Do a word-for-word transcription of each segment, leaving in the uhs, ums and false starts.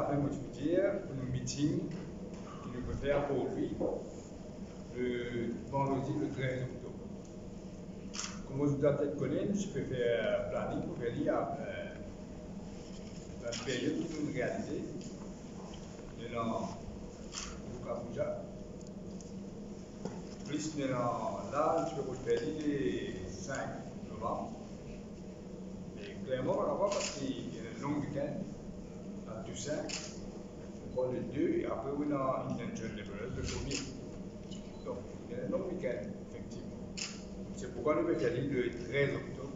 Mo ti pou dir pou nou meeting ki nou pe fer pou li, le vandredi le trez oktob. Kouma zot doit kone, nou ti pe fer planing pou fer li, eh, dan period ki nou realize, nou ena Duga Puja, plis nou ena la, nou ti pe fer li le sink novam. Me klerman, par rapor, parski ena long weekend, la Toussaint, nou pran le de, e apre, wi, ena Indian Labourers, le premie. Donk, ena long weekend, efektivman. Se poukwa nou pe fer li le trez oktob,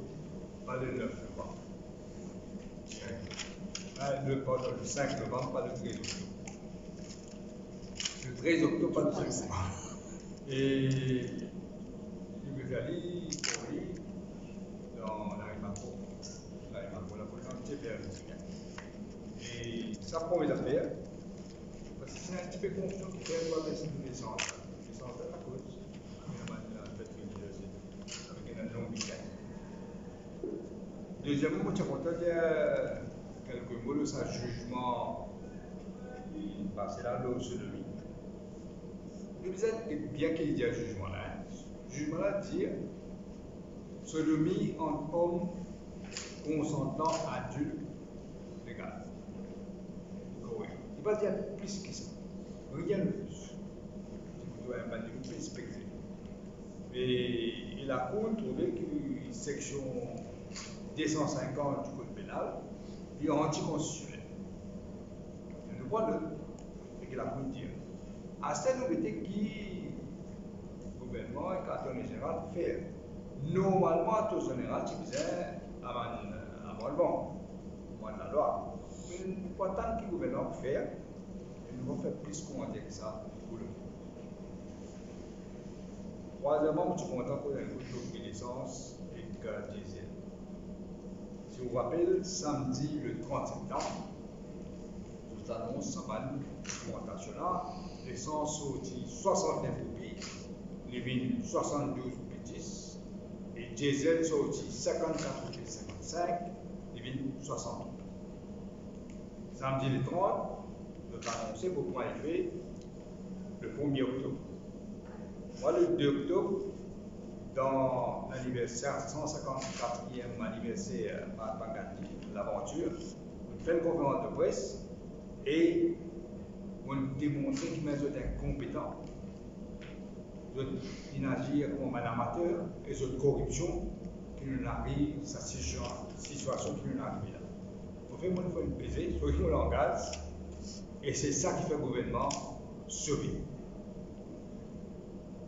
pa le nef novam. Ah, le, pardon, le sink novam, pa le trez oktob. Le trez oktob, pa le sink novam. E nou pe fer li, pou li, dan Lari Mako. Lari Mako, la, pou li, nou ti fer li. E sa, premie zafer, parski se enn tipe konfizyon ki fer nou pa bizin nou desann. Desann akoz, me la, bann fet relizie, avek enn long weekend. Deziem, mo ti kontan dir kelke mo lor sa zizman ki pase la lor sodomi. Nou bizin get bien ki li dir zizman la, en. Zizman la dir sodomi ant om konsantan adilt legal. Korek. Li pa dir plis ki sa. Rien de plis. Li pou dir enn bann dimoun pe respekte. E, e lakour trouve ki seksion de san sinkant di Kod Penal, li antikonstisionel. Nou pran not, seki lakour dir. Aster nou gete ki gouvernman ek Attorney General fer. Normalman, Attorney General ti bizin amenn amannman, amannman lalwa. Me nou pou atann ki gouvernman pou fer, e nou pou fer plis komanter ki sa pou le moman. Trwazieman, mo ti kontan koz enn kout lor pri lesans ek, eh, diesel. Si ou rapel, samdi le trant septam, nou ti anons sa bann ogmantasion la, lesans sorti swasantnef roupi, li vinn swasanndouz roupi dis, e diesel sorti sinkannkat roupi sinkantsink, li vinn swasant roupi. Samdi le trant, nou ti anonse pou pran efe le premie oktob. Mwa le de oktob, dan laniverser, san sinkannkatriem aniverser Mahatma Gandhi, Laventure, nou fer enn konferans de pres e nou demontre ki mem zot inkonpetan, zot inn azir kouma bann amater e zot koripsion ki nou ariv sa sitia-, sitiasion ki nou arive la. Anfin, mo fer enn peze, swiv mo langaz, e se sa ki fer gouvernman sove.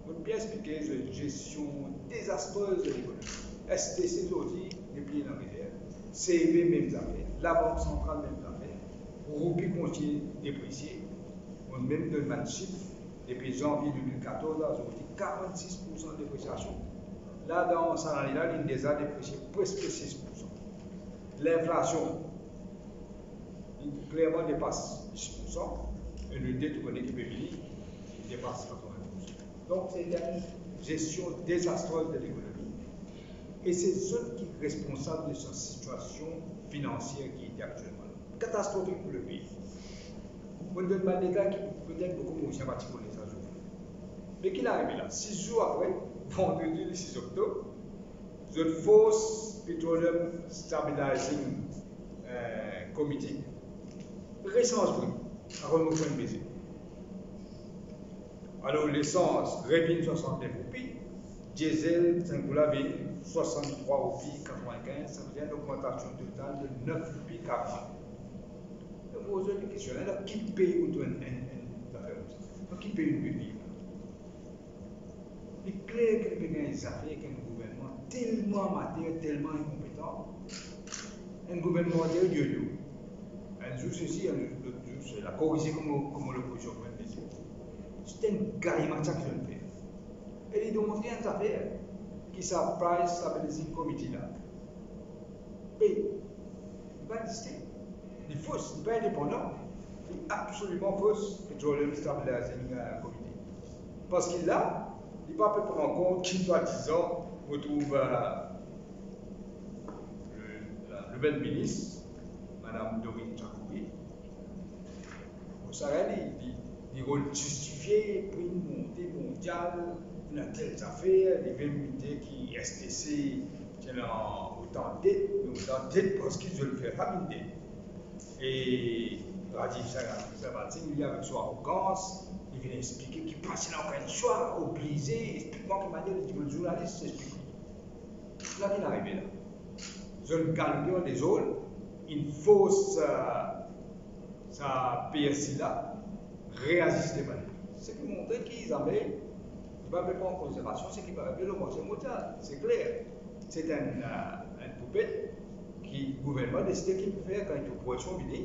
Mo bien explike zot gestion dezastrez de lekonomi. S T C zordi, nepli ena rezerv. C B mem zafer. Labank Santral mem zafer. Roupi kontigne depresie. Mo mem donn bann sif. Depi zanvie de mil katorz a zordi, karannsis poursan depresiasion. La, dan sa lane la, li deza depresie preske sis poursan. Linflasion, li klerman depas dis poursan, e nou de tou kone ki pe vini, li depas katrevin poursan. Donk, se enn gestion dezastrez de lekonomi, e se zot ki responsab de sa sitiasion finansier ki ete aktielman la. Katastrofik pou lepei. Mo donn bann detay ki petet boukou Morisien pa ti kone sa zour. Me ki la arive la? Sis zour apre, vandredi le sis oktob, zot fors Petroleum Stabilizing, eh, Committee resanz pri, akoz mo fer enn beze. Alor, lesans revinn swasantnef roupi, diesel, sink kou la vinn swasanntrwa roupi katrevin-kinz, savedir enn ogmantasion total de nef roupi karant. Donk, mo poz zot enn kestion, dan ki pei ou trouv enn, enn, enn zafer koumsa? Dan ki pei nou pe viv? Li kler ki nou pe gagn zafer ek enn gouvernman telman amater, telman inkonpetan. Enn gouvernman yo yo. Enn zour sesi, enn lot zour sela. Korize kouma, kouma lopozision fer enn beze. Se enn galimatya ki zot fer. E li demontre enn zafer ki sa Price Stabilizing Committee la pe, li pa existe. Li fos, li pa indepandan. Li absoliman fos, Petroleum Stabilizing, eh, Committee. Parski la, li pa pe pran kont ki swadizan mo trouv, eh, le, la, nouvel minis, Madam Doreen Chakoury, Sa, li, li, li rod zistifie pri monte mondial, ena tel zafer, li vinn dir ki S T C ti ena otan det, me otan det parski zot fer sa vinn det. E Rajiv Sa-, Sabansi, li, avek so arogans, li vinn explike ki pa ti ena okenn swa, oblize, explik mwa ki manier, li dir bann zournalis, explik mwa. La ki arive la. Zot galoup an dezord, inn fors, euh, sa P S I la reaziste bann. Seki montre ki zame li pa pe pran konsiderasion seki pe arive lor marse mondial. Se kler. Se enn, euh, enn poupet ki gouvernman deside ki li pou fer kan li trouv presyon vini,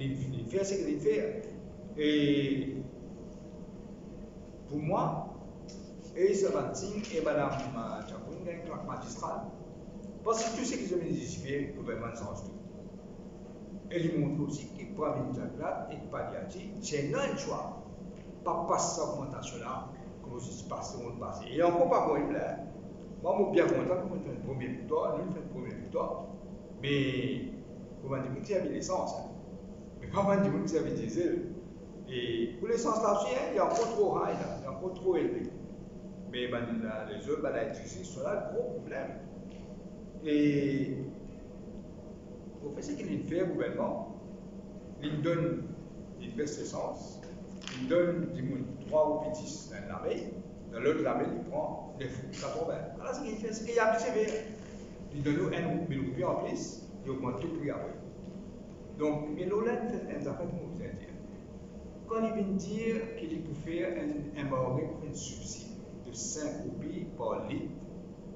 li, li fer seki li fer. E pou mwa, Eyal Sabansi e madam, euh, Chapoun gagn klak magistral. Parski tou seki zot vinn zistifie, gouvernman sanz tou. E li montre osi ki Pravind Jugnauth ek Paddy Aty ti ena enn swa, pa pas sa ogmantasion la, kouma zot ti pas lemonn pase. E ankor pa bon, la. Mwa, mo bien kontan ki mo fer premie viktwar, nou fer premie viktwar. Me, kouma dir, mo ti avi lesans, hein. Me pa bann dimoun ki servi diesel. E pou lesans la osi, hein, li ankor tro high la, li ankor tro elve. Me bann, euh, lezot, bann indistri, sa la gro problem. E pou fer seki li fer gouvernman, li donn, li bes lesans, li donn dimoun trwa roupi dis dan enn lame, dan lot lame li pran nef roupi katrovin. Ala seki li fer, seki li abitie fer. Li donn ou enn mil roupi anplis, li ogmant tou pri apre. Donk, me lor la, enn, enn zafer ki mo bizin dir. Kan li vinn dir ki li pou fer enn, enn mare pou enn sibsid de sink roupi par lit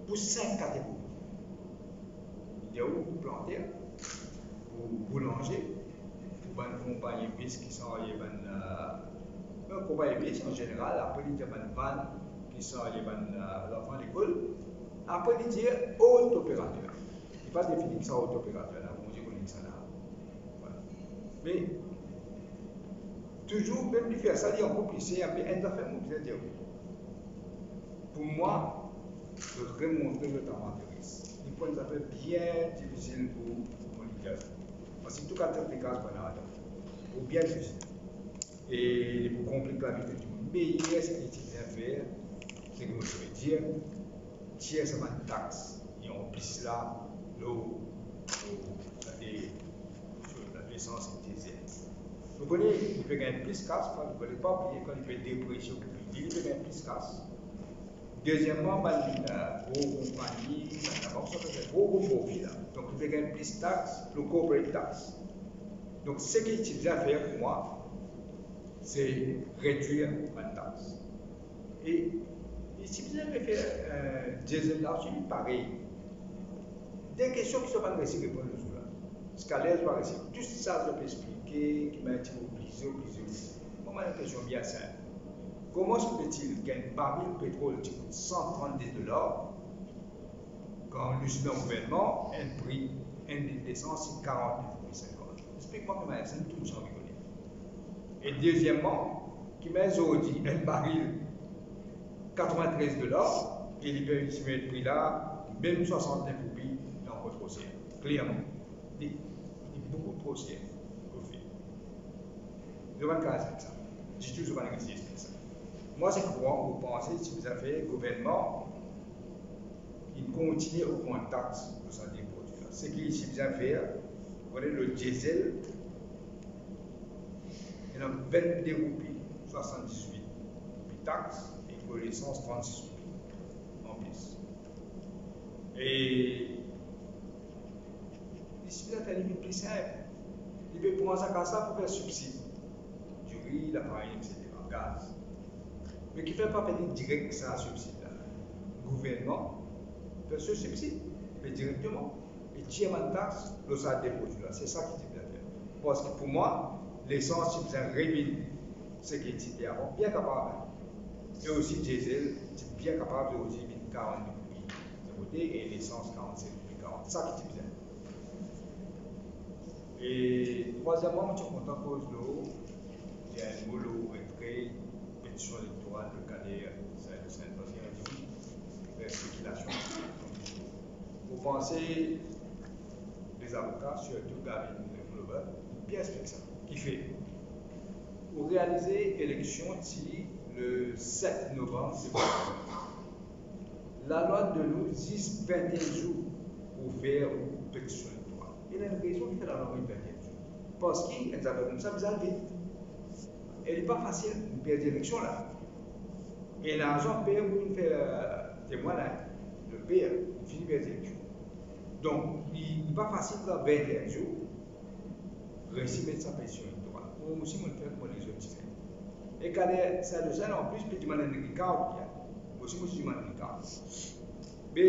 pou sink kategori. Li dir ou pou planter, pou boulanze, pou bann konpagni bis ki sarye bann, euh, non, konpagni bis an zeneral, apre li dir bann van ki sarye bann, euh, zanfan lekol, apre li dir ot operater. Li pa defini ki sa ot operater la, Bondie kone ki sa la. Voilà. Me touzour, mem li fer sa, li ankor plis, se enn zafer mo bizin dir ou. Pou mwa, zot remontre zot amateris. Li pou enn zafer bien difisil pou, pou mo lider. Parski tou kalite de kaz pou ena ladan. Pou bien difisil. E li pou konplik lavi tou dimoun. Meyer seki li ti bizin fer, seki mo ti pe dir, tir sa bann tax ki anplis la, lor, lor, lor, lor lesans ek diesel. Nou kone, li pe gagn plis kas, kan nou kone pa bliye, kan li pe depresie, li, li pe gagn plis kas. Dezieman, bann, euh, gro konpagni, bann labank, sa pe fer gro, gro profi la. Donk, li pe gagn plis tax, lor corporate tax. Donk, seki li ti bizin fer pou mwa, se redwir bann tax. E, e si bizin fer, euh, diesel la osi, parey. De kestion ki zot pa resi reponn lezour la. Ziska ler zot pa resi. Tou sa zot pe explike, ki bann ti oblize, oblize, oblize. Mwa, mo ena enn kestion bien sinp. Koman se posibil ki enn baril petrol ti kout san trannde dolar, kan nou dan gouvernman, enn pri, enn lit lesans, se karant-nef roupi sinkant? Explik mwa kouma sa, nou tou nou anvi kone. E dezieman, kouma zordi enn baril katrevin-trez dolar, e li pe, si met pri la, mem swasant-nef roupi, li ankor tro ser. Klerman, li, li boukou tro ser, anfet. Zot pa kapav explike sa. Ditou, zot pa kapav explike sa. Mwa, se krwar, mo panse, si bizin fer gouvernman, li kontigne ogmant tax lor sa de prodwi la. Seki li ti bizin fer, ou kone lor diesel, ena vennde roupi swasann-diz-wit roupi tax, e lor lesans, trannsis roupi anplis. E li ti bizin fer li vinn pli sinp. Li pe pran sa kas la pou fer sibsid. Diri, lafarin, etsetera, gaz. Me kifer pa fer li direk sa sibsid la? Gouvernman fer so sibsid, me direkteman, e tir bann tax lor sa de prodwi la. Se sa ki ti bizin fer. Parski pou mwa, lesans ti bizin revinn seki ti ete avan, bien kapav. E osi diesel ti bien kapav zordi vinn karant-de roupi, sa kote, e lesans karant-sink roupi karant. Sa ki ti bizin. E trwazieman, mo ti kontan koz lor, dir enn mo lor retre petision elektoral de Kader Said Hussein, parski ena dimoun fer spekilasion. Mo panse lezavoka, sirtou Gavin Glover, bien explik sa. Kifer? Pou realize eleksion ti le set novam de mil vingt. Lalwa donn nou zis vinte-et-un zour pou fer ou petision elektoral. Ena enn rezon ki fer lalwa met vinte-et-un zour. Parski enn zafer koumsa bizin al vit. E li pa fasil pou perdi eleksion la. E larzan per pou fer, eh, temwin la, le per pou fini perdi eleksion. Donk, li, li pa fasil pou vinte-et-un zour resi met sa petision elektoral. Mwa osi, mo fer kouma lezot ti fer. E Kader Saint-Doxin, an plis, pe dimann enn recount, ya. Mwa osi, mo ti dimann recount. Me,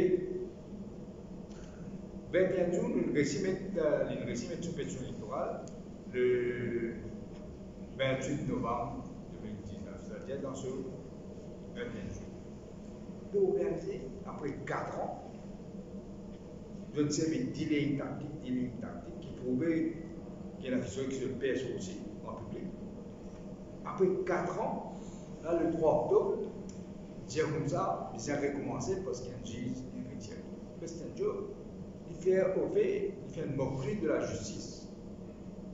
vinte-et-un zour, nou resi met, eh, li resi met so petision elektoral le vintwit novam de mil diznef, setadir dan so vinte-et-un zour. Donk, ou realize, apre kat an, zot servi delay tactic, delay tactic, ki prouve ki ena kisoz ki zot per sorti an piblik. Apre kat an, la, le trwa oktob, dir koumsa, bizin rekoumanse parski enn ziz invite li. President Joe, li fer, anfet, li fer enn mokri de lazistis.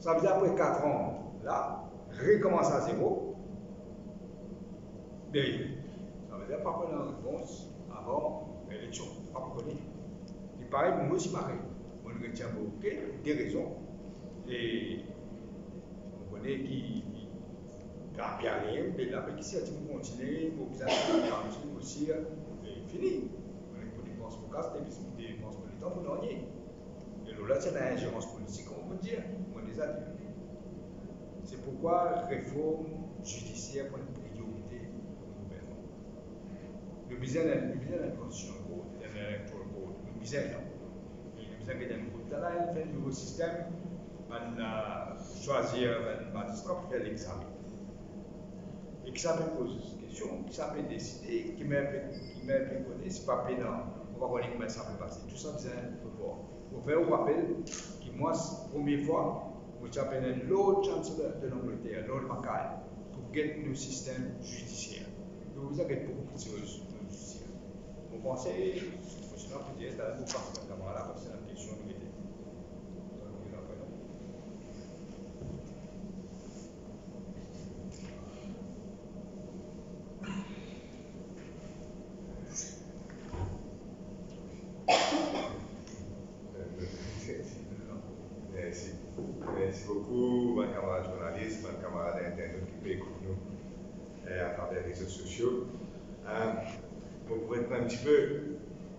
Savedir apre kat an, la, rekoumans a zero. Me, savedir pa pou ena repons avan eleksion, pa pou kone. Li parey, mwa osi parey. Mo retir mo okenn de rezon. E mo kone ki, ki, ki pa bien, me la, me ki si ti pou kontigne, pou bizin kontigne osi, e fini. Mo kone pou depans mo kas, depans mo letan, pou nanye. E lor la, ti ena inzerans politik, kouma mo dir, mo deza dir. Se poukwa reform zidisier pou enn priorite pou nou gouvernman. Nou bizin, nou bizin enn constitutional court, enn electoral court, nou bizin li. E nou bizin get enn kout la, fer enn nouvo sistem, bann, eh, swazir bann mazistra pou fer legzamin. E ki sa pe poz kestion, ki sa pe deside, ki mem pe, ki mem pe kone, si pa pena, nou pa kone kouma sa pe pase. Tou sa bizin revwar. Mo fer ou rapel ki mwa, premie fwa, mo ti apel enn Lord Chancellor de Langleter, Lord Mackay, pou get nou sistem zidisier. Donk, bizin get boukou kiksoz nou zidisier. Mo panse, mo sinon pou dir, talor mo pas bann kamera la, parski ena kestion nou mete. Mersi. Mersi boukou, bann kamarad zournalis, bann kamarad internet ki pe ekout nou, eh, atraver rezo sosio. Eh, mo pou reponn enn tipe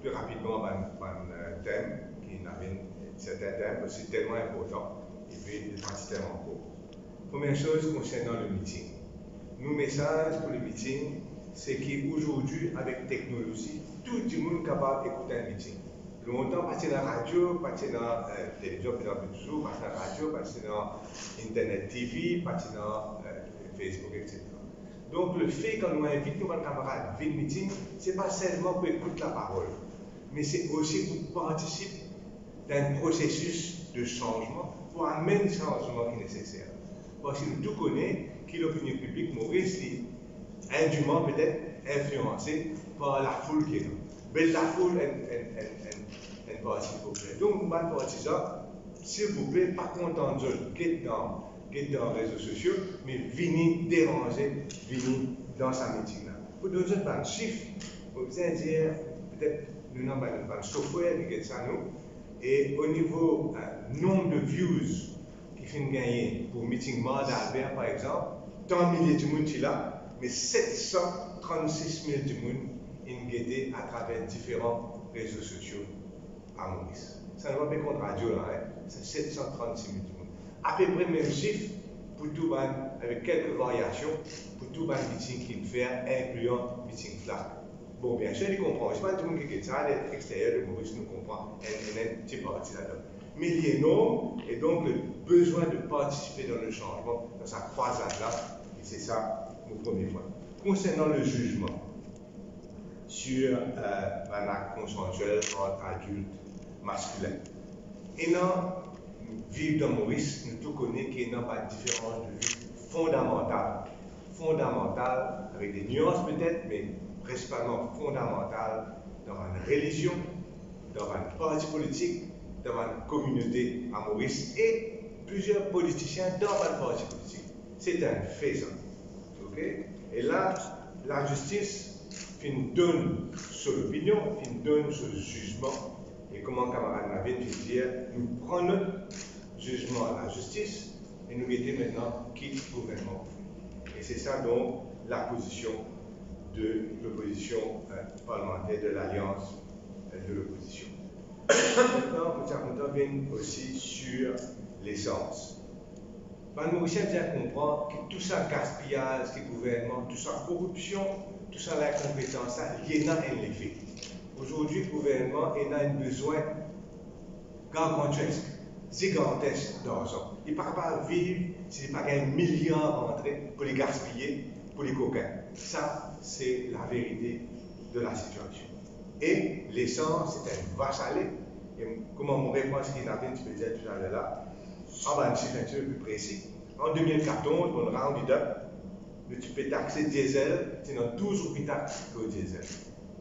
pli rapidman bann, bann, eh, tem ki ena, serten tem, parski se telman inportan, epi de parti tem ankor. Premie soz, konsernan le miting. Nou mesaz pou le miting, se ki azordi, avek teknolozi, tou dimoun kapav ekout enn miting. Lontan, pa ti ena radio, pa ti ena, eh, televizion, pe ena touzour, pa ti ena radio, pa ti ena internet T V, pa ti ena, eh, Facebook, et cetera. Donk, lefe kan nou invit nou bann kamarad vinn miting, se pa selman pou ekout laparol, me se osi pou partisip dan enn prosesis de sanzman, pou amenn sanzman ki neseser. Parski nou tou kone ki lopinion piblik Moris, li indiman petet inflianse par lafoul ki ena. Bel lafoul enn, enn, enn, enn, enn parti popiler. Donk, bann partizan, silvouple, pa kontant zot get dan, get dan rezo sosio, me vini deranze, vini dan sa miting la. Pou donn zot bann sif, mo bizin dir, petet nou ena bann, bann software ki get sa, nou. E o nivo, eh, nonb de views ki finn gagne pou miting Mars Albert, par exanp, tan milie dimoun ti la, me set san trannsis mil dimoun inn gete atraver diferan rezo sosio a Moris. Sa nou pa pe kont radio la, en, se set san trannsis mil dimoun. Apepre mem sif pou tou bann, avek kelke varyasion, pou tou bann miting ki'nn fer, inklian miting FLAC. Bon, biensir, li konpran. Se pa dimoun ki get sa, li exterier de Moris, nou konpran enn, enn, enn ti parti ladan. Me li enorm, e donk, le bezwin de partisipe dan le sanzman, dan sa krwazad la, e se sa mo premie pwin. Konsernan le zizman sir, eh, bann akt konsansiel ant adilt maskilin, ena, nou viv dan Moris, nou tou kone ki ena bann diferans de vi fondamantal. Fondamantal, avek de nians petet, me prinsipalman fondamantal dan bann relizion, dan bann parti politik, dan bann kominote a Moris e plizier politisien dan bann parti politik. Se enn fe sa. Ok? E la, lazistis finn donn so lopinion, finn donn so zizman, e kouma kamarad Navin finn dir, nou pran not zizman lazistis e nou gete aster ki gouvernman pou fer. E se sa donk lapozision de lopozision, eh, parlimanter, de lalians, eh, de lopozision. Aster, mo ti a kontan vinn osi sir lesans. Bann Morisien bizin konpran ki tou sa gaspiyaz ki gouvernman, tou sa koripsion, tou sa linkonpetans la, li ena enn lefe. Azordi, gouvernman ena enn bizin gargantuesk, zigantesk larzan. Li pa kapav viv si li pa gagn miliar rantre pou li gaspiye pou li kokin. Sa, se laverite de lasitiasion. E lesans, se enn vas ale. E kouma mo repran seki Navin ti pe dir toutalor la, anba enn sif enn tipe pli presi, an de mil katorz, mo round it up, nou ti pe takse diesel, ti ena douz roupi tax lor diesel.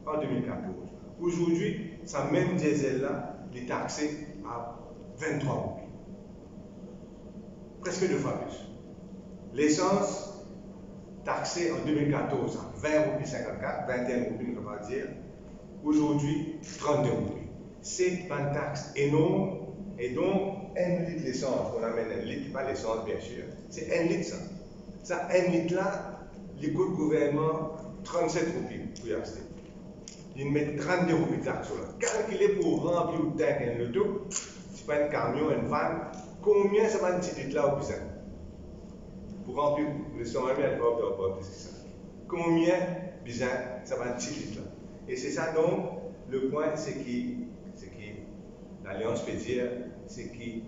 An de mil katorz. Azordi, sa mem diesel la, li takse a vinn-trwa roupi. Preske de fwa plis. Lesans takse an de mil katorz a vin roupi sinkant-kat, vin-e-enn roupi, nou kapav dir, azordi, trannde roupi. Se bann tax enorm, e donk, enn lit lesans, mo amenn enn lit, pa lesans, biensir, se enn lit sa. Sa enn lit la, li kout gouvernman trannset roupi pou li aste. Li met trannde roupi tax lor la. Kalkile pou ranpli ou tank enn loto, si pa enn kamion, enn van, konbien sa bann ti lit la ou bizin pou ranpli, lesans, mem pa, pa, pa plis ki sa. Konbien bizin sa bann ti lit la? E se sa donk, lepwin, seki, seki Lalians pe dir, seki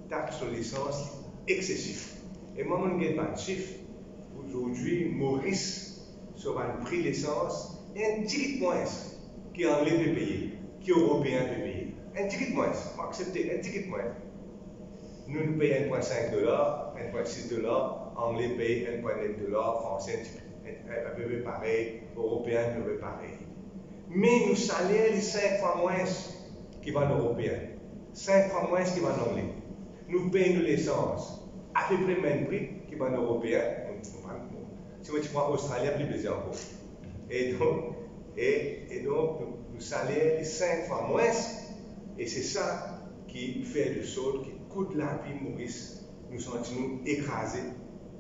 tax lor lesans eksesif. E mwa, mo'nn get bann sif, azordi, Moris, so bann pri lesans, enn tigit mwins ki Angle pe peye, ki Eropeen pe peye. Enn tigit mwins, mo aksepte, enn tigit mwins. Nou, nou pey enn pwin sink dolar, enn pwin sis dolar, Angle pey enn pwin net dolar, Franse enn ti, enn, enn, apepre parey, Eropeen apepre parey. Me nou saler li sink fwa mwins ki bann Eropeen, sink fwa mwins ki bann Angle. Nou pey nou lesans apepre mem pri ki bann Eropeen. Mo, mo, mo, si mo ti pran Ostralien, pli bizin ankor. E donk, e, e donk, nou, nou saler li sink fwa mwins, e se sa ki fer de sort ki kou de lavi Moris, nou santi nou ekraze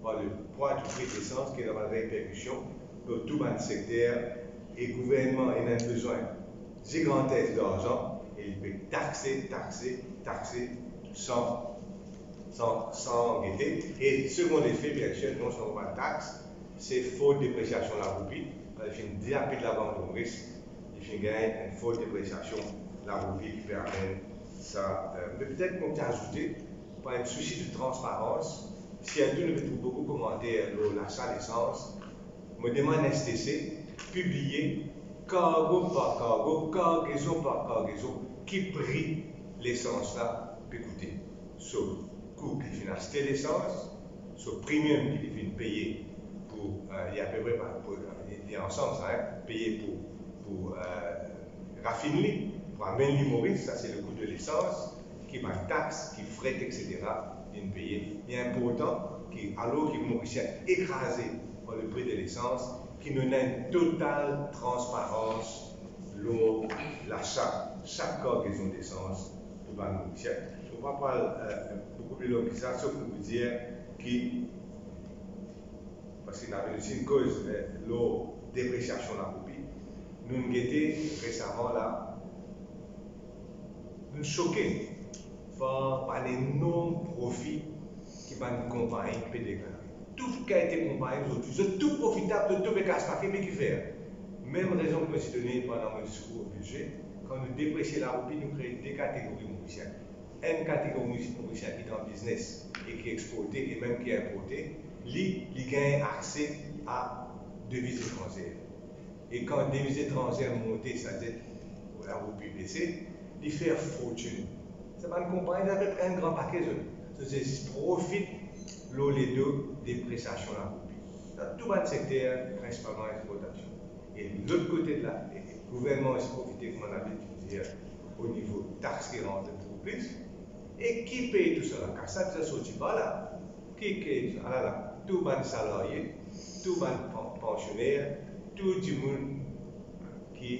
par lepwa di pri lesans ki ena bann reperkision dan tou bann sekter, e gouvernman ena enn bizin zigantesk larzan, e li pe takse, takse, takse, san, san, san gete. E segonn lefe, biensir, non selman bann tax, se fort depresiasion laroupi, li finn dilapid labank Moris, li finn gagn enn fort depresiasion laroupi ki pe amenn sa, eh, me petet mo ti azoute, par enn sousi de transparans, sirtou nou pe trouv boukou komanter lor lasa lesans, mo demann S T C pibliye kargo par kargo, kargezon par kargezon, ki pri lesans la pe koute. So kou ki finn aste lesans, so premium ki li finn peye pou, eh, li apepre pa, pou, eh, li, li ansam sa, hein, peye pou, pou, eh, rafinn li, pou amenn li Moris, sa se lekou de lesans, ki bann tax, ki fret, et cetera, li finn peye. Li inportan ki, alor ki Morisien ekraze par lepri de lesans, ki nou ena enn total transparans lor lasa sak kargezon lesans pou bann Morisien. Mo pa pou al, eh, boukou pli lwin ki sa, sof pou dir ki, parski nou ena osi enn koz, eh, lor depresiasion laroupi, nou gete resaman la, nou soke par bann enorm profi ki bann konpagni pe deklare. Tou kalite konpagni, zot, zot tou profitab, zot tou pe kas pake, me kifer? Mem rezon ki mo ti done pandan mo diskour o bize, kan nou depresie laroupi, nou kree de kategori Morisien. Enn kategori Morisien ki dan biznes e ki exporte e mem ki inporte, li, li gagn akse a deviz etranzer. E kan deviz etranzer monte, setadir laroupi bese, li fer fortin. Sa bann konpagni, zot apepre enn gran pake zot. Zot zis profit lor ledo depresiasion laroupi. Dan tou bann sekter, prinsipalman exportasion. E lot kote la, e, e gouvernman osi profite, kouma nou abitid dir, o nivo tax ki rantre boukou plis. E ki pey tousala? Kas la bizin sorti par la. Ki, ki, alala. tou bann salarie, tou bann pan-, pansioner, tou dimoun ki,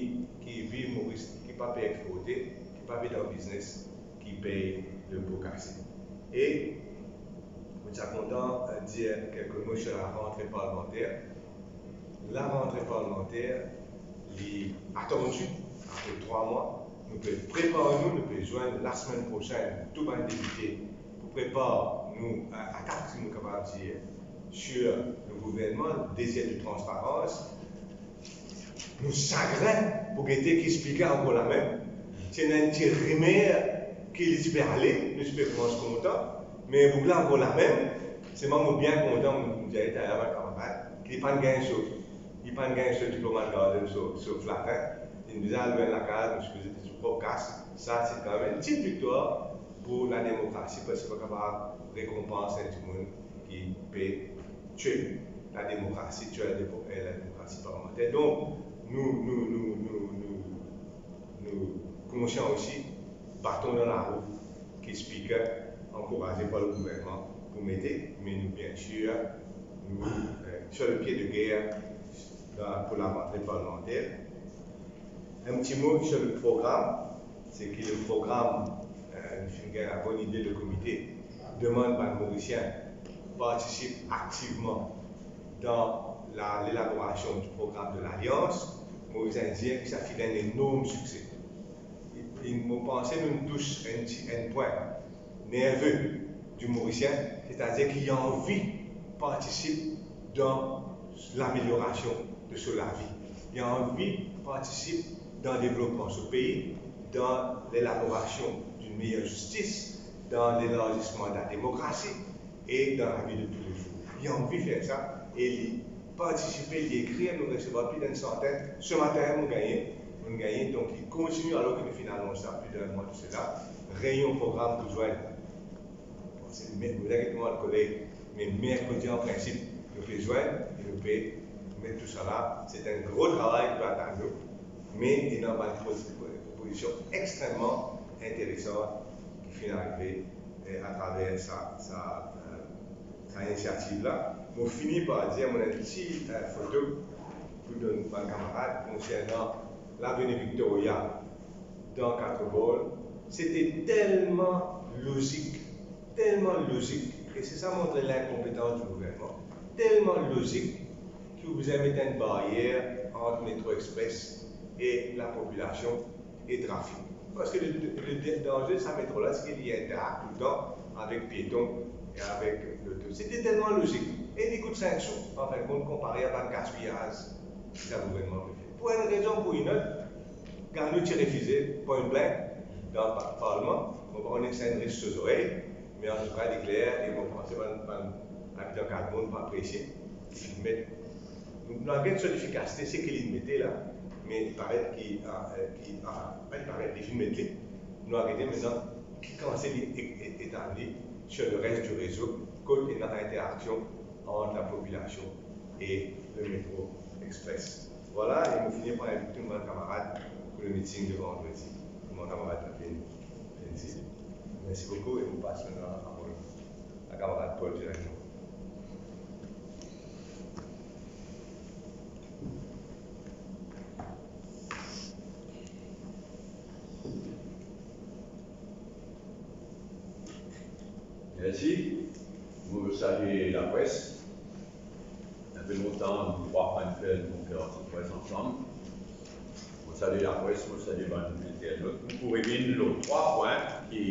ki viv Moris, ki pa pe exporte, ki pa pe dan biznes, ki pey lenpo kase. E mo ti a kontan, eh, dir kelke mo sur la rentre parlemanter. La rentre parlemanter, li atandi apre trwa mwa. Nou pe prepar nou, nou pe zwenn lasemenn prosenn tou bann depite pou prepar nou, eh, atak, si nou kapav dir, sur le gouvernman, dezir de transparans. Nou sagrin pou gete ki Spiker ankor lamem. Ti ena enn ti rimer ki li ti pe ale, nou ti pe koumans kontan, me boug la ankor lamem. Selman mo bien kontan, mo, mo dir taler bann kamarad, ki li pa'nn gagn so, li pa'nn gagn so diplomat garden so, so flater, li bizin al lwin lakaz, mo sipoze ti prop kas. Sa se kanmem enn ti viktwar pou lademokrasi, parski pa kapav rekonpans enn dimoun ki pe tue lademokrasi, tue lademo-, eh, lademokrasi parlemanter. Donk, nou, nou, nou konsian osi, baton dan larou ki Spiker, ankouraze par le gouvernman, pou mete, me nou, bien sir, nou, eh, sur le pie de guerre dan, pou la rentre parlemanter. Enn ti mo sur le program, se ki le program, eh, nou finn gagn la bonn ide, le komite demann bann Morisien partisip aktivman dan la, lelaborasion di program de Lalians. Morisien dir ki sa finn enn enorm sikse. E, e mo panse nou tous enn ti, enn pwin nerve di Morisien, setadir ki li anvi partisip dan lameliorasion de so lavi. Li anvi partisip dan devlopman so pei, dan lelaborasion d'une meilleure justice, dan lelarziman de la demokrasi e dan lavi de tous les jours. Li anvi fer sa e li partisipe, li ekrir, nou resevwar plis d'enn santenn. Se matin, nou gagn, nou gagn, donk li kontigne, alor ki nou finn anons sa plis d'enn mwa de sela, reynion program pou zwenn. Bon, se mer-, nou inkiet pa, koleg, me merkredi, an prinsip, nou pe zwenn e nou pe met tousala. Se enn gro travay ki pe atann nou, me ena bann propozi-, propozision extrememan interesan ki finn arive, eh, atraver sa, sa, eh, sa inisiativ la. Mo fini par dir, mo ena enn ti, eh, foto pou donn bann kamarad konsernan Lavenue Victoria dan Quatre Bornes. Sete telman lozik, telman lozik, e se sa montre linkonpetans di gouvernman, telman lozik ki ou bizin met enn baryer ant Metro Express e lapopilasion e trafik. Parski le, le, le danze sa metro la, se ki li interak toultan avek pieton e avek loto. Sete telman lozik. E li kout sink sou, an fin de kont, konpare a bann gaspiyaz ki sa gouvernman pe fer. Pou enn rezon ou pou enn lot, Garneau ti refize, point blank, dan pa-, parlman. Mo pa kone si sa inn res so zorey, me antouka, li kler, e mo panse bann, bann abitan Quatre Bornes pou apresie. Li finn met, nou, nou al get so lefikasite, seki li mete la, me li paret ki, ah, eh, ki, ah, pa li paret, li finn met li. Nou al gete mintenan ki kantite li e-, e-, etabli sur le reste du réseau, kot ena interaksion ant lapopilasion e le Metro Express. Vwala, e mo fini par invit tou bann kamarad pou le meeting de vandredi. Mo kamarad David, David, mersi boukou e mo pas mintnan laparol a kamarad Paul Giraud. Mersi. Mo salye lapres. Inpe lontan nou trwa pa'nn fer enn konferans de pres ansam. Mo salye lapres, mo salye bann internot. Nou pou revinn lor trwa pwin ki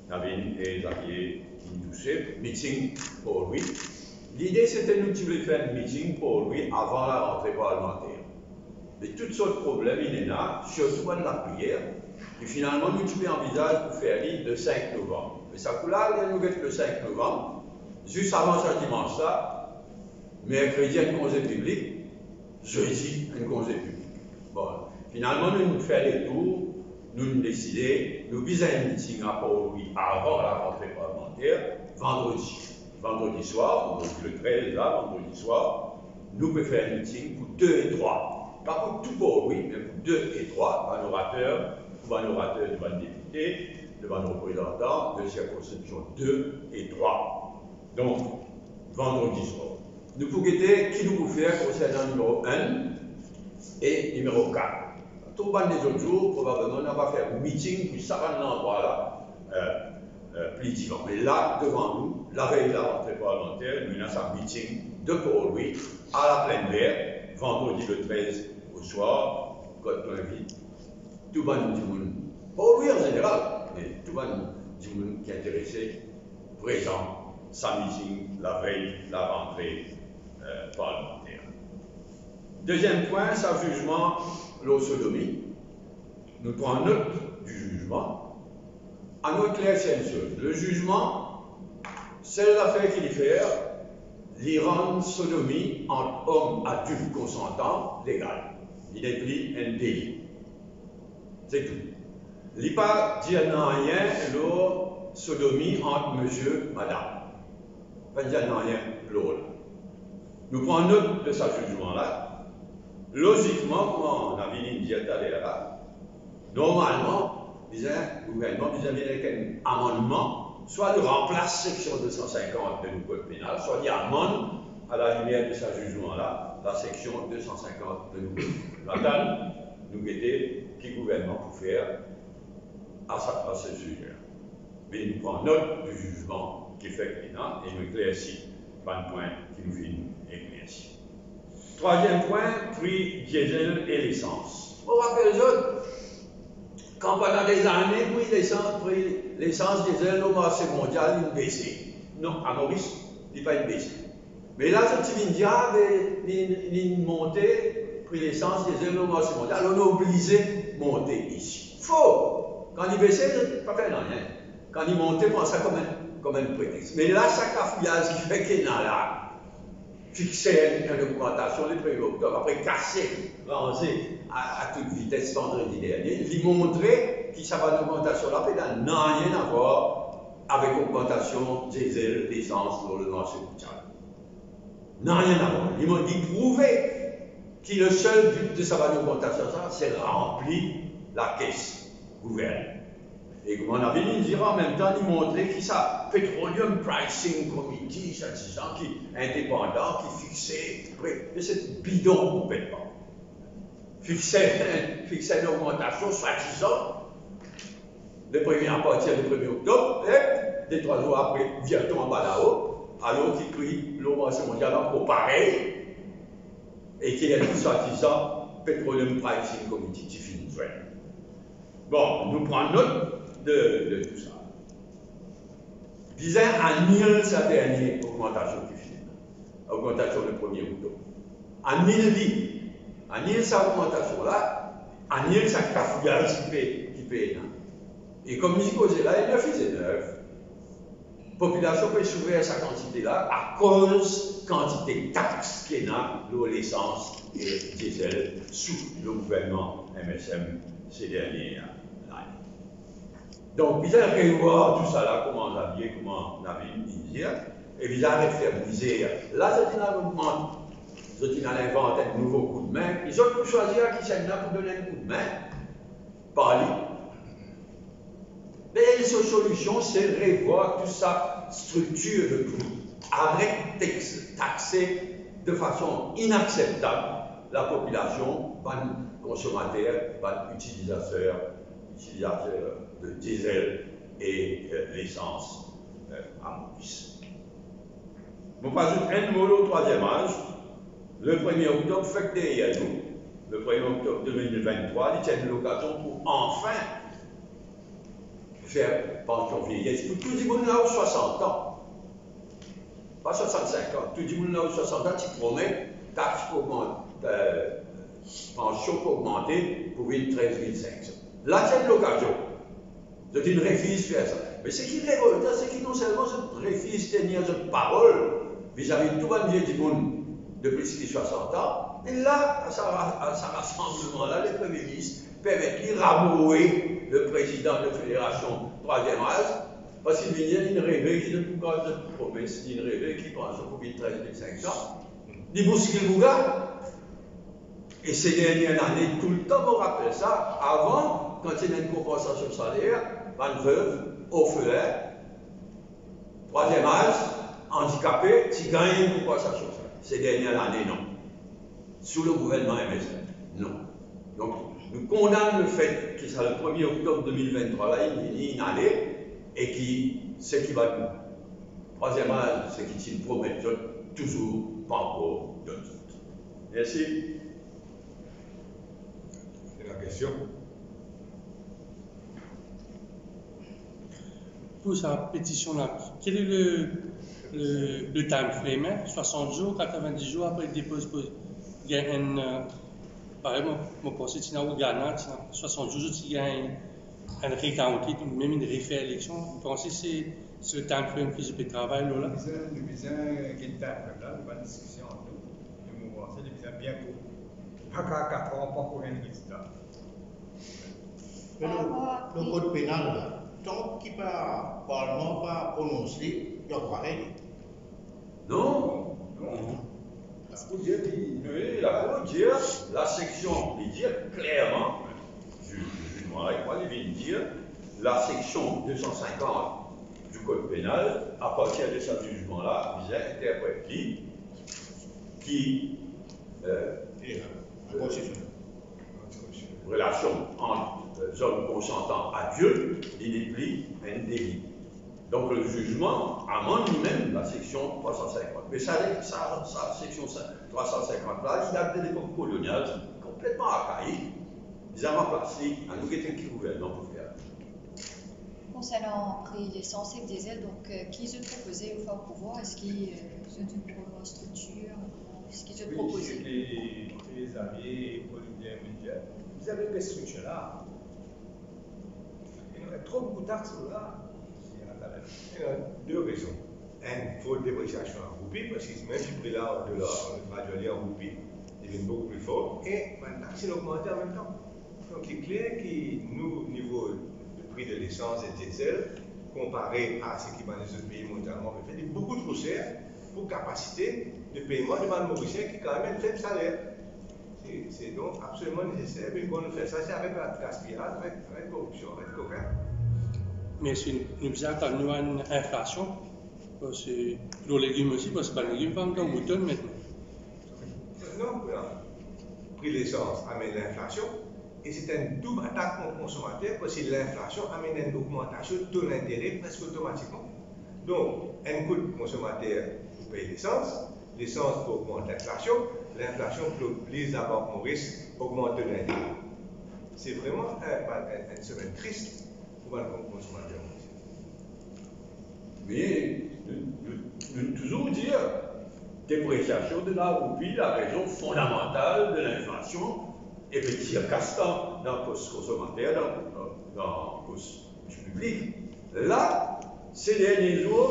Navin e Xavier inn touse, meeting Port Louis. Lide sete nou ti vle fer enn meeting Port Louis avan larantre parlmanter. Me tou sort problem inn ena, sirtou bann lapriyer, e finalman nou ti pe anvizaz pou fer li le sink novam. Me sa kou la, ler nou get le sink novam, zis avan sa dimans la, merkredi enn konze piblik, zedi enn konze piblik. Bon, finalman, nou, nou fer letour, nou, nou deside, nou bizin enn meeting a Port Louis avan larantre parlmanter, vandredi. Vandredi swar, vandredi le trez la, vandredi swar, nou pe fer enn meeting pou de e trwa. Pa pou tou Port Louis, me pou de e trwa, bann orater, pou bann orater de bann depite, de bann reprezantan de sirkonskripsion de e trwa. Donk, vandredi swar. Nou pou gete ki nou pou fer konsernan nimero enn e nimero kat. Tou bann lezot zour, probableman, nou ava fer miting pou sa bann landrwa la, eh, eh, pli divan. Me la, devan nou, lavey larantre parlmanter, nou ena sa miting de Port Louis, a la Plaine Verte, vandredi le trez oswar, kot nou invit tou bann dimoun, pa ou an zeneral, me tou bann dimoun ki interese, prezan sa miting lavey larantre, eh, parlmanter. Deziem pwin, sa zizman lor sodomi. Nou pran not di zizman. Anou eklersi enn soz. Le zizman, sel zafer ki li fer, li rann sodomi ant om adilt konsantan legal. Li nepli enn deli. Se tou. Li pa dir nanye lor sodomi ant misie, madam. Pa dir nanye lor la. Nou pran not de sa zizman la. Lozikman, kouma Navin inn dir taler la, normalman, bizin, gouvernman bizin vinn avek enn amannman, swa li ranplas seksion de san sinkant de nou kod penal, swa li amann, a la limier de sa zizman la, la seksion de san sinkant de nou kod penal. Atann, nou gete ki gouvernman pou fer a sa, a se size la. Me nou pran not di zizman ki fek ena e nou eklersi bann pwin ki nou finn eklersi. Trwaziem pwin, pri diesel e lesans. Mo rapel zot, kan pandan dezane, pri lesans, pri lesans, diesel lor marse mondial, inn bese. Non, a Moris, li pa inn bese. Me la, zot ti vinn dir, ah, be, li, li monte, pri lesans, diesel lor marse mondial, alor nou oblize monte isi. Fo! Kan li bese, pa fer nanye. Kan li monte, pran sa kom enn, kom enn pretex. Me la, sa kafouyaz ki fek ena la, fikse enn, enn ogmantasion le premie oktob, apre kase, ranze a, a tout vites vandredi dernie, li montre ki sa bann ogmantasion la pena nanye a vwar avek ogmantasion diesel, lesans lor le marse mondial. Nanye a vwar. Li, li prouve ki le sel bi de sa bann ogmantasion sa, se ranpli lakes gouvernman. E kouma Navin inn dir, anmemtan, li montre ki sa Petroleum Pricing Committee, sa dizan ki indepandan, ki fikse pri, me se bidon konpletman. Fikse, fikse enn ogmantasion, swadizan, le premie, apartir le premie oktob, e de trwa zour apre, vir tonbe anba lao, alor ki pri lor marse mondial ankor parey, e ki enn swadizan Petroleum Pricing Committee ti finn zwenn. Bon, nou pran not de, de tou sa. Bizin anil sa dernie ogmantasion ki fini la, ogmantasion le premie oktob. Anil li, anil sa ogmantasion la, anil sa kafouyaz ki pe, ki pe ena. E kouma li koze la, li refize nev. Popilasion pe soufer sa kantite la akoz kantite tax ki ena lor lesans e diesel sou le gouvernman M S M se dernie lane. Donk, bizin revwar tou sa la, kouma Xavier, kouma Navin inn dir, e bizin aret fer mizer. La, zot inn al ogmant, zot inn al invant enn nouvo koudme, e zot pou swazir kisannla pou donn enn koudme par li. Me so solision, se revwar tou sa striktir de pri. Aret tax, taxe de fason inakseptab lapopilasion, bann konsomater, bann itilizater, itilizater de diesel e, eh, lesans, eh, a Moris. Mo pou azout enn mo lor trwaziem az. Le premie oktob fek deryer nou, le premie oktob de mil venntrwa, li ti enn lokazion pou anfin fer pansion vieyes pou tou dimoun la ou swasant an. Pa swasant-sink an, tou dimoun la ou swasant an ti promet tax pou ogmant, eh, pansion pou ogmante pou vinn trez mil sink san. La ti enn lokazion. Zot inn refiz fer sa. Me seki revoltan, seki non selman zot refiz tenir zot parol vizavi tou bann vie dimoun de plis ki swasant an, me la, sa, sa rasanbleman la, le Premie Minis permet li ramoue le prezidan de Federasion Trwaziem Az, parski li inn reve ki zot pou gard zot promes, li inn reve ki pansion pou vinn trez mil sink san. Li bouskil bouga. E se dernie lane, toultan mo rapel sa, avan, kan ti ena enn konpansasion saler, bann vev, orfelin, trwaziem az, Andikape ti gagn enn konpansasion sa. Sa dernie lane, non. Sou le gouvernman M S N, non. Donk, nou kondann lefet ki sa le premie oktob de mil vinn-trwa la, inn vini, inn ale, e ki seki bann trwaziem az, seki ti promet zot, touzour pankor donn zot. Mersi. Se la kestion. Pour sa pétition-là, quel est le, le, le time frame, hein? Soixante jours, quatre-vingt-dix jours après le dépôt, pour gagner un, euh, par exemple, mon procès, tu n'as au Ghana, tu as soixante jours, tu gagnes un recounting, même une référence élection. Vous pensez que c'est, c'est le time frame que je peux travailler, là? Nous avons besoin, nous avons besoin d'un time frame, là, nous avons une discussion entre nous. E mo panse li bizin bien kourt. Pa kat an, pa pou enn rezilta. Me lor, lor kod penal la, tank ki pa, parlman pa pronons li, li ankor parey. Non. Non. Lakour dir li, wi, lakour dir, laseksion, li dir klerman, li, li, li, li vinn dir, laseksion de san sinkant du kod penal, apartir de sa zizman la, bizin interpret li, ki, euh, relasion ant, euh, zom konsantan adilt, li nepli enn deli. Donk, le zizman amann limem laseksion trwa san sinkant. Me sa, sa, sa seksion trwa san sinkant la, li dat de lepok kolonial, konpletman arkaik. Bizin ranplas li, anou gete ki gouvernman pou fer. Konsernan pri lesans ek diesel, donk, euh, ki zot propoze, une fwa o pouvwar, eski, euh, zot inn trouv striktir, eski zot propoze? Wi, se ke Xavier, Olivier, Olivier, zot inn trouv striktir la. Ena tro boukou tax la. Ena de rezon. Enn, fot depresiasion an roupi, parski mem si pri la, dolar, gradually an roupi, li vinn boukou pli for, e bann tax inn ogmante anmemtan. Donk, li kler ki nou, nivo de pri de lesans e diesel, konpare a seki bann lezot pei mondialman pe fer, li boukou tro ser pou kapasite de peyman de bann Morisien ki kanmem enn feb saler. Se, se donk absoliman neseser, me kan nou fer sa, se avek gaspiyaz, avek, avek koripsion, avek kokin. Me si nou bizin atann nou a enn inflasion, parski lor legim osi, parski bann legim pa ankor moutonn aster. Non, non. Pri lesans amenn linflasion, e se enn doub atak kont konsomater, parski linflasion amenn enn ogmantasion to lintere preske otomatikman. Donk, enn kout konsomater pou pey lesans, lesans pou ogmant linflasion, linflasion pou obliz Labank Moris ogmant to lintere. Se vreman enn, enn, enn semenn tris pou bann konsomater. Me nou, nou, nou touzour dir, depresiasion de la roupi, larezon fondamantal de linflasion, e pe tir kas dan, dan pos konsomater, dan, dan, dan pos piblik. La, se dernie zour,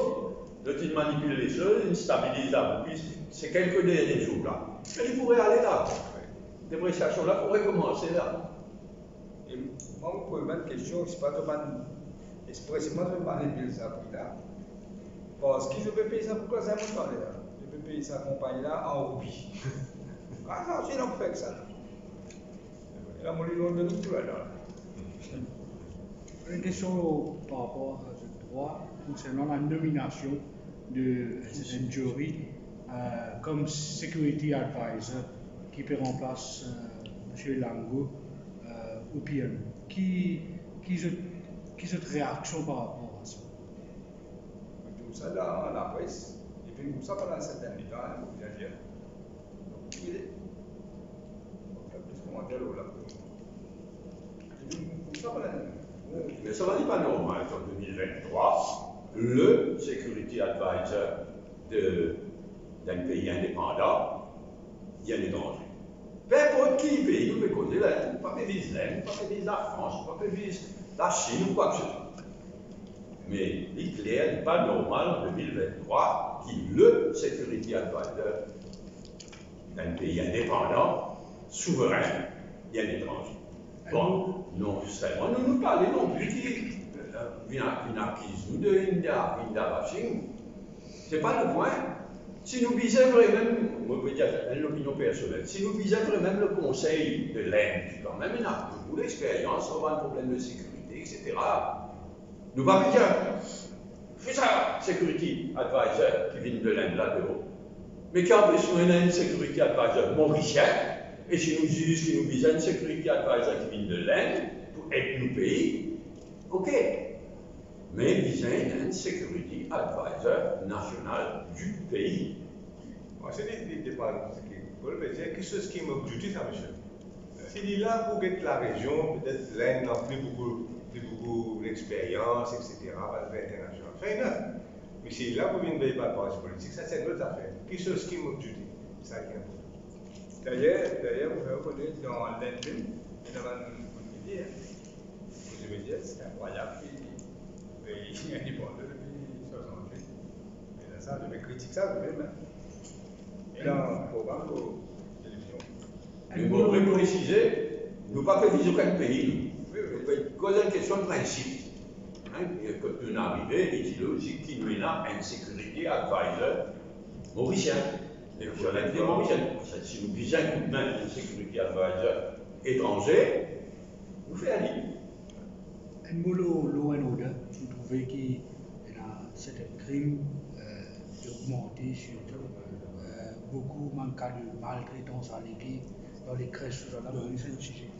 zot inn manipil lezot, inn stabiliz la roupi, se kelke dernie zour la. Me li pou reale la. Depresiasion la pou rekomanse la. E mwa, mo poz bann kestion, sipa zot bann, expreseman zot manipil sa pri la. Parski zot pe pey sa pou Klas Montale la. Zot pe pey sa konpagni la an roupi. Ah non, se nou fer sa. E la, mo li donn tou ladan. Enn kestion par rapor a zot drwa konsernan la nominasion de enn, enn jury, euh, kom security advisor ki pe ranplas, euh, Misie Lango, euh, Oupien. Ki, ki zot, ki zot reaksion par rapor a sa? Mo trouv sa dan lapres, epi mo trouv sa pandan serten letan, mo bizin dir. Donk, li, mo fer plis komanter lor la. Epi mo trouv sa pandan Me sa va, li pa normal ki an de mil vinn-trwa, le security advisor de, d'enn pei indepandan, li enn etranze. Ninport ki pei nou pe koze la, pa pe viz Linn, pa pe viz Lafrans, pa pe viz Lasinn ou kwa ki se swa. Me li kler, li pa normal an de mil vinn-trwa ki le security advisor d'enn pei indepandan, souveren, li enn etranze. Bon, non selman nou, nou pale non pli ki, euh, vinn, vinn akiz nou de India, India bashing. Se pa le pwin. Si nou bizin vremem, mo pe dir enn lopinion personel, si nou bizin vremem le konsey de Linn, ki kanmem ena boukou lexperyans lor bann problem de sekirite, et cetera, nou pa bizin Fouet sa security advisor ki vinn de Lind la deor. Me ki anpes nou ena enn security advisor morisien, e si nou ziz ki nou bizin enn security advisor ki vinn de Lind pou ed nou pei, ok. Me bizin enn security advisor nasional di pei. Bon, se li, li depann seki, pou li pe dir, ki soz ki mo duty sa, misie. Si li la pou get larezion, petet Lind ena pli boukou, pli boukou lexperyans, et cetera, bann internasional. Fair enough. Me si li la pou vinn vey bann parti politik, sa se enn lot zafer. Ki soz ki mo duty, sa ki inportan. Dayer, dayer, mo fer kone dan Lind mem, ena bann moun ki dir, koze media, se inkrwayab ki pei indepandan depi swasant-wit. E la sa, zot pe kritik sa, zot mem, hein. E dan program pou televizion. Me bon, mo presize, nou pa pe viz okenn pei, nou. Wi, wi. Nou pe koz enn kestion de prinsip. Hein, e kot nou arive, li ti lozik ki nou ena enn security advisor morisien. E pou sa, enn morisien. Parski si nou bizin koudme enn security advisor etranze, nou fer li. Enn mo lor law and order, nou trouve ki ena sertin krim, eh, ki ogmante, sirtou, eh, boukou bann ka de maltretans a lege dan lekres, tousala, bon, se enn size ki...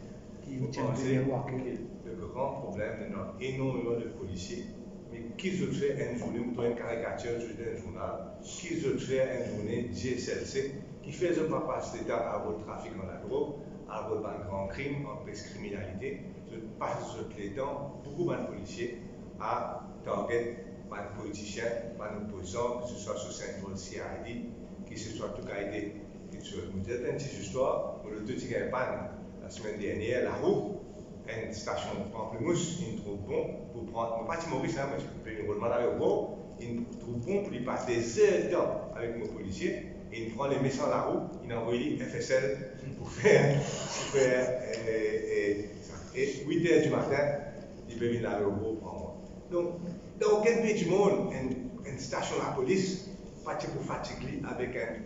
Mo panse ki le gran problem, ena enormeman de polisie, me ki zot fer enn zourne, mo trouv enn karikatir, zot enn zournal, ki zot fer enn zourne, Dieu seul sait, ki fer zot pa pas letan avek trafikan ladrog, avek bann gran krim, anpes kriminalite, zot pas zot letan, boukou bann polisie, a target bann politisien, bann opozan, ki se swa sou Central C I D, ki se swa tou kalite kiksoz. Mo dir enn ti zistwar, mo loto ti gagn pann lasemenn dernier, larou, enn stasion panplimous, inn trouv bon pou pran, mo pa ti Moris, hein, mo ti pe rolman laver bor, inn trouv bon pou li pas de zertan avek mo polisie, e inn pran le mesan larou, inn avoy li F S L pou fer, pou fer, eh, eh, sa. E wit er dimatin, li pe vinn laver bor pran mwa. Donk, dan okenn pei dimond, enn, enn stasion lapolis pa ti pou fatig li avek enn,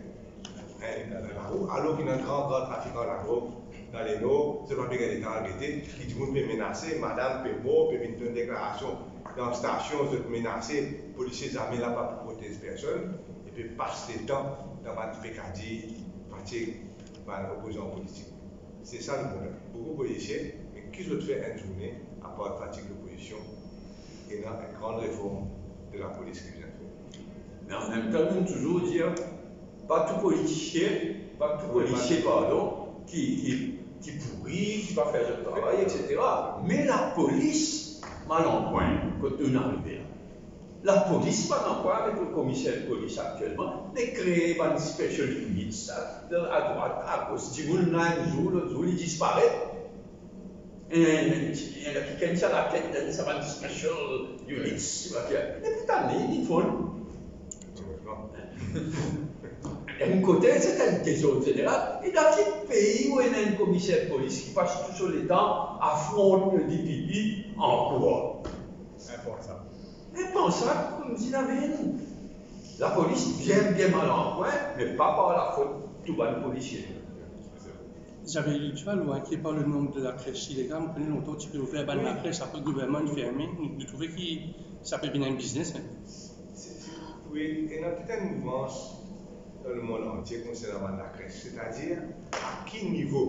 enn, enn larou, alor ki ena enn gran, gran trafikan ladrog dan Lenor, zot pa pe gagn letan al gete, ki dimoun pe menase, madam pe mor, pe vinn donn deklarasion dan stasion, zot menase, polisie zame la pa pou protez personn, e pe pas letan dan bann pekadi, fatig bann opozan politik. Se sa le problem. Boukou polisie, me ki zot fer enn zourne, apar fatig lopozision, ena enn gran reform de lapolis ki bizin fer. Me an mem tan, nou touzour dir, pa tou politisien, pa tou polisie, pardon, ki, ki, ki pouri, ki pa fer zot travay, et cetera. Me lapolis, mo al an pwin, kot nou arive la. Lapolis pa dan pwin avek le komiser de polis aktielman, me kree bann special units, sa, adrwat, agos, dimoun la enn zour, lot zour li disparet. E, e, e, kikenn ti alatet dan sa bann special units, e poutan li, li finn fonn. Enn kote, se enn dezord zeneral. E dan ki pei ou ena enn komiser de polis ki pas tou so letan afront le D P P an kour? Inpansab. Inpansab, kouma dir lavi nou. Lapolis bien, bien mal an pwin, me pa par lafot tou bann polisie. J'avais lu, tu vois, lwa ki par le nombre de la crèche illégale, mo kone lontan ti pe ouver bann lakrèsh, apre gouvernman inn ferme, nou, nou trouve ki sa pe vinn enn biznes, hein. Se, se, wi, ena tou enn mouvmans dan lemond antie konsernan bann lakrèsh, setadir a ki nivo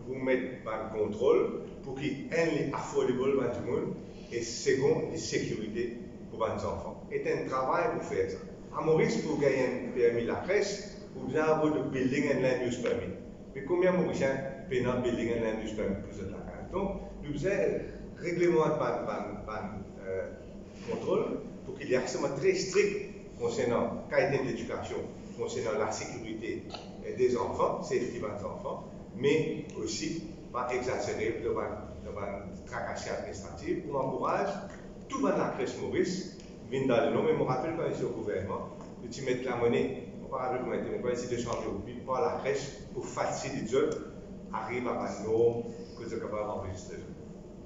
pou met bann kontrol pou ki, enn, li affordable bann dimoun, e segon, li sekirite pou bann zanfan. E ena enn travay pou fer sa. A Moris, pou gagn enn permi lakrèsh, ou bizin avoy building and land use permit. Me konbien Morisien pena building and land use permit pou zot lakaz? Donk, nou bizin reglemant bann, bann, bann, eh, kontrol pou ki li extreman tre strik konsernan kalite ledikasion, konsernan lasekirite, eh, de zanfan, safety bann zanfan, me osi pa egzazere dan bann, dan bann trakasi administratif pou ankouraz tou bann lakrèsh Moris vinn dan lenom. Me mo rapel kan li ti o gouvernman, nou ti met lamone, mo pa rapel konbien ti, mo krwar ti de san mil roupi par lakrèsh pou fasilit zot ariv a bann norm kot zot kapav anrezistre zot.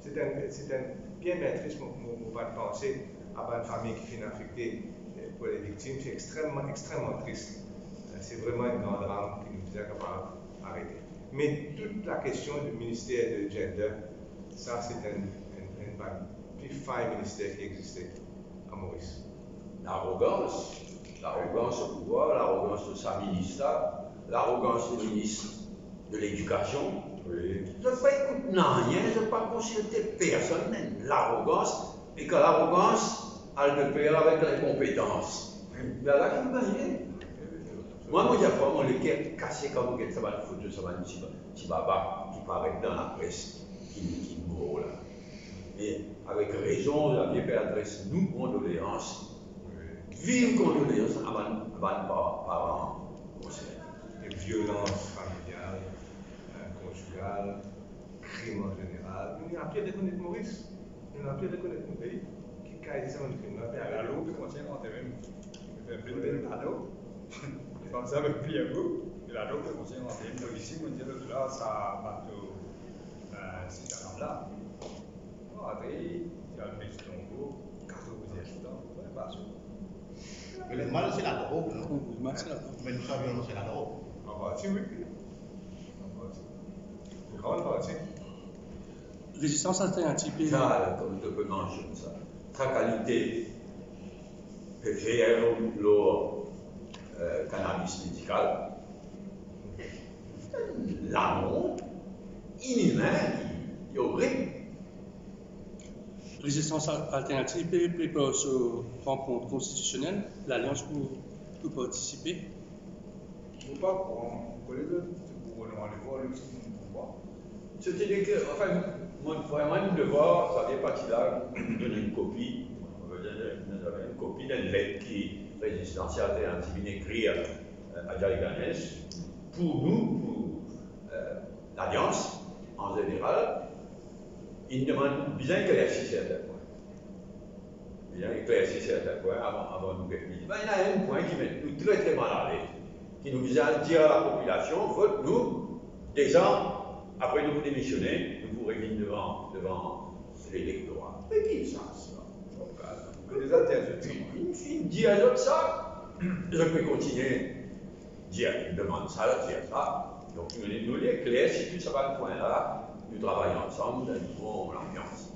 Se enn, se enn bien, bien tris, mo, mo, mo pa ti panse a bann fami ki finn afekte, eh, pou le viktim, se extreman, extreman tris. Eh, se vreman enn gran dram ki nou bizin kapav arete. Me tou lakestion de minister de gender, sa se enn, enn, enn bann pli fay minister ki existe a Moris. Larogans, larogans o pouvwar, larogans de sa minis la, larogans de minis de ledikasion. Wi. Zot pa ekout nanye, zot pa konsilte personn, enn larogans, e kan larogans al de per avek linkonpetans. Lala ki nou gagne. Mwa, mo dir twa, mo leker kase kan mo get sa bann foto, sa bann ti, ti baba ki paret dan lapres, ki, ki mor la. Me avek rezon, Xavier pe adres nou kondoleans. Viv kondoleans a bann, a bann pa-, paran konsernen. E violans familial, eh, konjigal, krim an zeneral. Nou nepli rekonet Moris, nou nepli rekonet nou pei. Ki kalite sa bann krim la pe arive? Lalo pe koumans rant mem. Pe vinn lalo. Koumsa pe pli enbo. Lalo pe koumans rant mem. Donk isi, mo dir, la, sa bato, eh, si sa la. Bon, apre, ti al pey tonbo, katorz er ditan, wi, pa sir. Me lemal se ladrog, non? Wi, lemal se ladrog. Me nou savion se ladrog. An parti, wi. An parti. Gran parti. Rezistans alternatiz pe... Sa, kouma to pe mansionn sa. Sa kalite pe fer lor, eh, kanabis medikal. Lamont, inimin, li orib. Rezistans Alternatives pe prepar so rankont konstitisionel, lalians pou, pou partisipe. Mo pa kone, mo kone zot, se pou nou ale vwar, nou ti pou vwar. Setadir ki, anfin, mwa, vremem, nou devwar, sa vinn parti la, nou donn enn kopi, nou donn enn kopi d'enn let ki Rezistans Alternatives inn ekrir, eh, a Djali Ganesh, pou nou, pou, eh, lalians, an zeneral, inn demann bizin eklersi sertin pwin. Bizin eklersi sertin pwin avan, avan nou get li. Be, ena enn pwin ki met nou tre, tre mal alez, ki nou bizin al dir a lapopilasion, vot nou, dezan apre nou pou demisione, nou pou revinn devan, devan lektora. Me ki sa, sa? Deza dir zot sa. Inn finn dir zot sa, zot pe kontigne dir, demann sa, dir sa. Donk, nou, nou li kler, si tou sa bann pwin la, nou travay ansam dan enn bon lanbians.